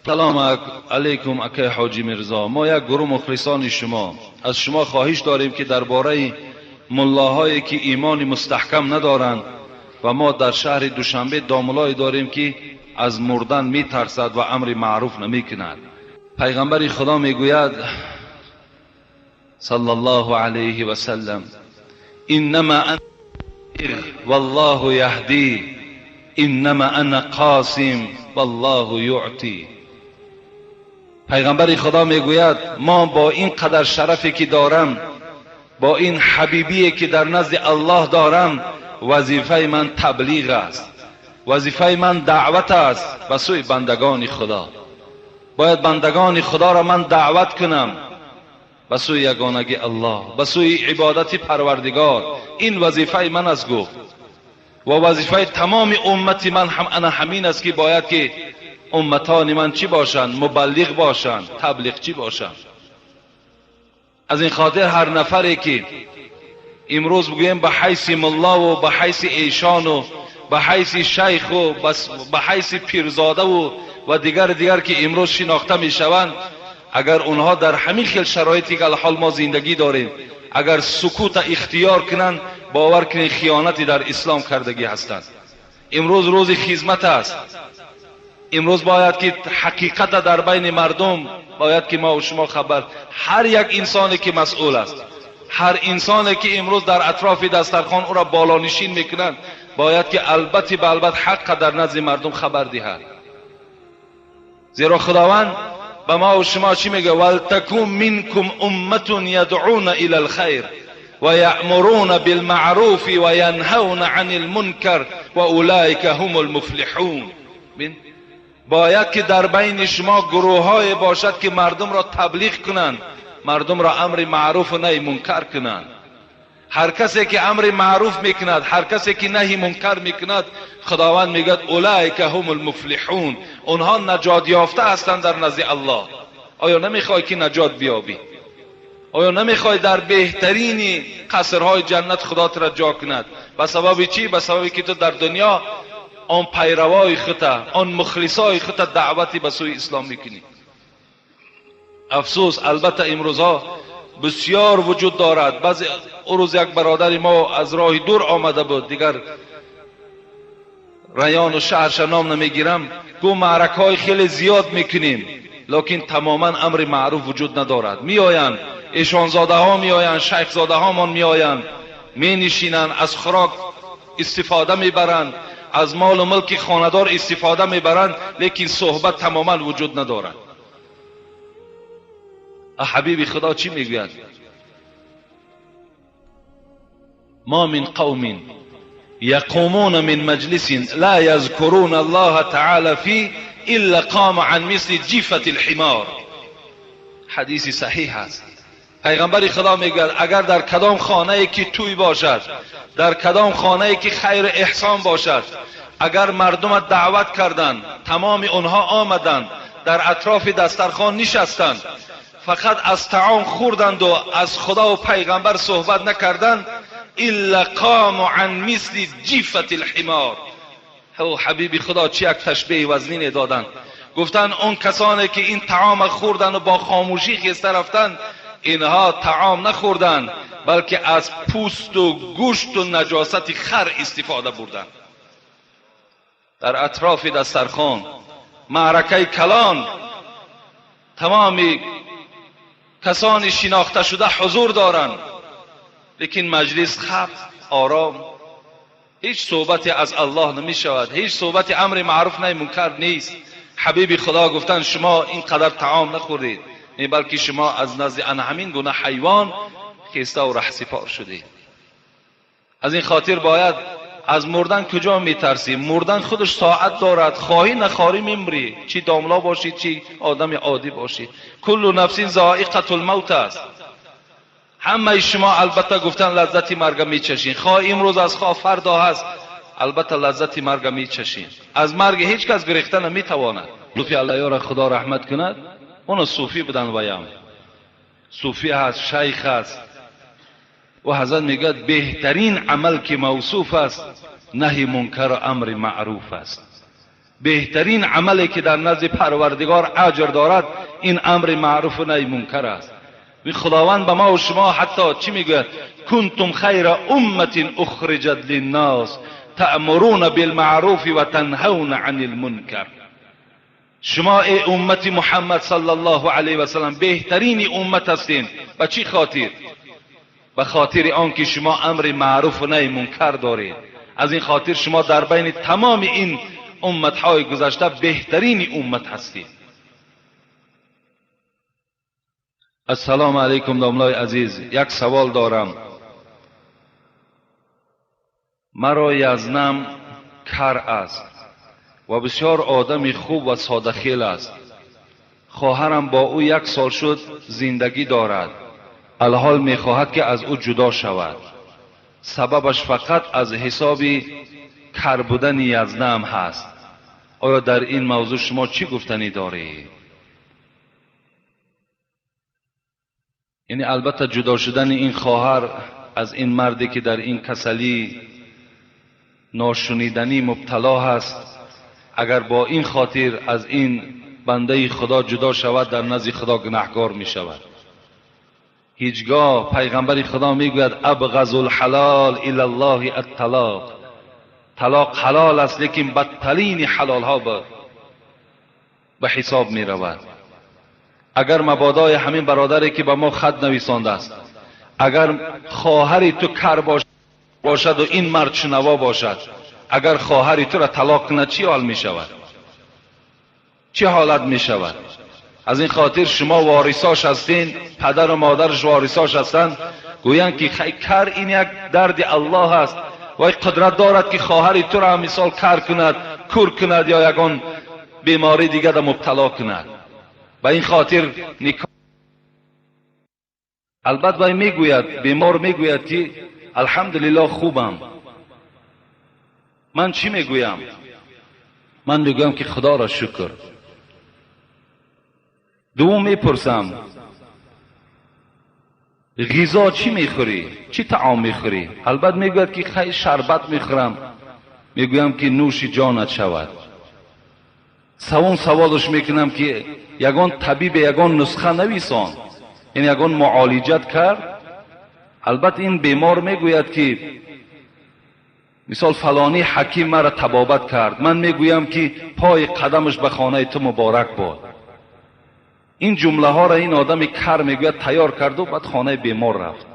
Салом алейкум, акай Ҳоҷӣ Мирзо. Мо як гурӯҳ мухлисони шумо аз шумо хоҳиш дорем, ки дар бораи муллоҳое ки имони мустаҳкам надоранд ва мо дар шаҳри Душанбе домуллое дорем, ки аз мурдан метарсад ва амри маъруф намекунад. Пайғамбари Худо мегӯяд саллаллоҳу алайҳи васаллам: иннама ана валлоҳу яҳди, иннама ана қосим валлоҳу юъти. Пайғамбари Худо мегӯяд: мо бо ин қадар шарафе ки дорам, бо ин ҳабибие ки дар назди Аллоҳ дорам, вазифаи ман таблиғ аст, вазифаи ман даъват аст ба сӯи бандагони Худо. Бояд бандагони Худоро ман даъват кунам ба сӯи ягонагии Аллоҳ, ба сӯи ибодати Парвардигор. Ин вазифаи ман аст, гуфт, ва вазифаи тамоми уммати ман ҳам ана ҳамин аст, ки бояд ки умматони ман чӣ бошанд? Мубаллиғ бошанд, таблиғчӣ бошанд. Аз ин хотир ҳар нафаре ки имрӯз бигӯем ба ҳайси муллову ба ҳайси эшону ба ҳайси шайху ба ҳайси пирзодаву ва дигар ки имрӯз шинохта мешаванд, агар онҳо дар ҳамин хел шароите ки алҳол мо зиндагӣ дорем, агар сукута ихтиёр кунанд, бовар кунед, хиёнате дар ислом кардагӣ ҳастанд. Имрӯз рӯзи хизмат аст. Имрӯз бояд ки ҳақиқата дар байни мардум бояд ки мо шумо хабар, ҳар як инсоне ки масъул аст, ҳар инсоне ки имрӯз дар атрофи дастархон ӯро болонишин мекунанд, бояд ки албатта ба албат ҳаққа дар назди мардум хабар диҳад. Зеро Худованд ба мо ва шумо чӣ мегӯяд? Валтакун минкум умматун ядъуна ила алхайр ва яъмуруна билмаъруфи ва янҳавна ани лмункар ва улайка ҳумул муфлиҳун. Бояд ки дар байни шумо гурӯҳҳое бошад, ки мардумро таблиғ кунанд, мардумро амри маъруфу наҳи мункар кунанд. Ҳар касе ки амри маъруф мекунад, ҳар касе ки наҳи мункар мекунад, Худованд мегӯяд: улайка ҳумул муфлиҳун. Онҳо наҷот ёфта ҳастанд дар назди Аллоҳ. Оё намехоҳӣ ки наҷот биёбӣ? Оё намехоҳӣ дар беҳтарини қасрҳои ҷаннат Худо туро ҷо кунад? Ба сабаби чӣ? Ба сабаби ки ту дар дунё он пайравои хута, он мухлисои хута даъвати ба сӯи ислом мекунӣ. Афсӯс, албатта имрӯзҳо бисёр вуҷуд дорад. Баъзе рӯз як бародари мо аз роҳи дур омада буд, дигар району шаҳрша ном намегирам, гуфт: маъракаҳои хеле зиёд мекунем, лекин тамоман амри маъруф вуҷуд надорад. Меоянд эшонзодаҳо, меоянд шайхзодаҳомон, меоянд, менишинанд, аз хӯрок истифода мебаранд, аз молу мулки хонадор истифода мебаранд, лекин суҳбат тамоман вуҷуд надорад. Ҳабиби Худо чӣ мегӯяд? Ма мин қавмин яқумуна мин маҷлисин ла язкуруна Аллоҳа таъала фи илла қома ан мисли ҷифати лҳимор. Ҳадиси саҳиҳ аст. Пайғамбари Худо мегӯяд: агар дар кадом хонае ки тӯй бошад, дар кадом хонае ки хайру эҳсон бошад, агар мардумат даъват карданд, тамоми онҳо омаданд, дар атрофи дастархон нишастанд, фақат аз таом хӯрданду аз Худову пайғамбар суҳбат накарданд, илла қому ан мисли ҷифати лҳимор. Ҳабиби Худо чӣ як ташбеҳи вазнине доданд. Гуфтанд: он касоне ки ин таома хӯрданду бо хомӯшӣ хеста рафтанд, инҳо таом нахӯрданд, балки аз пӯсту гӯшту наҷосати хар истифода бурданд. Дар атрофи дастархон маъракаи калон, тамоми касони шинохта шуда ҳузур доранд, лекин маҷлис хап, ором, ҳеҷ суҳбате аз Аллоҳ намешавад, ҳеҷ суҳбати амри маъруф наҳи мункар нест. Ҳабиби Худо гуфтанд: шумо ин қадар таом нахӯрдед, балки шумо аз назди ана ҳамин гуна ҳайвон хеставу раҳсипор шудед. Аз ин хотир бояд аз мурдан куҷо метарсӣ? Мурдан худаш соат дорад, хоҳӣ нахоҳӣ мемрӣ, чӣ домло бошӣ, чӣ одами оддӣ бошӣ. Куллу нафсин зоиқатул мавт аст. Ҳамаи шумо албатта гуфтан лаззати марга мечашед, хоҳ имрӯз аст, хоҳ фардо ҳаст, албатта лаззати марга мечашед. Аз марг ҳеҷ кас гурехта наметавонад. Суфи Аллоҳро Худо раҳмат кунад, оно суфӣ буданд, ваям суфӣ ҳаст, шайх ҳаст. Ва ҳазрат мегӯяд: беҳтарин амал ки мавсуф аст, наҳи мункару амри маъруф аст. Беҳтарин амале ки дар назди Парвардигор аҷр дорад ин амри маъруф ва наҳи мункар аст. Худованд ба ма ва шумо ҳатто чӣ мегӯяд? Кунтум хайра умматин ухриҷат линнос таъмуруна билмаъруфи ва танҳавна анил мункар. Шумо эй уммати Муҳаммад саллаллоҳу алайҳи васаллам беҳтарини уммат ҳастед. Ба чӣ хотир? Ба хотири он ки шумо амри маъруф ва наҳи мункар доред. Аз ин хотир шумо дар байни тамоми ин умматҳои гузашта беҳтарини уммат ҳастед. Ассалому алайкум домлои азиз, як савол дорам. Маро язнам кар аст ва бисёр одами хуб ва содахел аст. Хоҳарам бо ӯ як сол шуд зиндагӣ дорад. Алҳол мехоҳад ки аз ӯ ҷудо шавад. Сабабаш фақат аз ҳисоби кар будани язнам ҳаст. Оё дар ин мавзӯъ шумо чӣ гуфтанӣ доред? Яъне албатта ҷудо шудани ин хоҳар аз ин марде ки дар ин касалӣ ношуниданӣ мубтало ҳаст, агар бо ин хотир аз ин бандаи Худо ҷудо шавад, дар назди Худо гунаҳкор мешавад. Ҳеҷгоҳ пайғамбари Худо мегӯяд абғазу лҳалол ила ллоҳи атталоқ. Талоқ ҳалол аст, лекин бадтарини ҳалолҳо ба ҳисоб меравад. Агар мабодои ҳамин бародаре ки ба мо хат нависондааст, агар хоҳари ту кар бошад ва ин мард шунаво бошад, агар хоҳари туро талоқ кунад чӣ ҳол мешавад? Чӣ ҳолат мешавад? Аз ин хотир шумо ворисош ҳастин, падару модараш ворисош ҳастанд, гӯянд ки кар ин як дарди Аллоҳ аст, вай қудрат дорад ки хоҳари туро ҳам мисол кар кунад, кур кунад ё ягон беморӣ дига мубтало кунад. Ба ин хотир никоҳ. Албат вай мегӯяд, бемор мегӯяд ки алҳамдулиллоҳ хубам. Ман чӣ мегӯям? Ман мегӯям ки Худоро шукр. Дуввум мепурсам, ғизо чӣ мехӯрӣ? Чӣ таом мехӯрӣ? Албат мегӯяд ки хай шарбат мехӯрам. Мегӯям ки нӯши ҷонат шавад. Савум саволаш мекунам ки ягон табибе ягон нусха нависон, яъне ягон муолиҷат кард? Албат ин бемор мегӯяд ки мисол фалонӣ ҳаким маро табобат кард. Ман мегӯям ки пои қадамаш ба хонаи ту муборак бод. Ин ҷумлаҳоро ин одами кар мегӯяд тайёр карду баъд хонаи бемор рафт.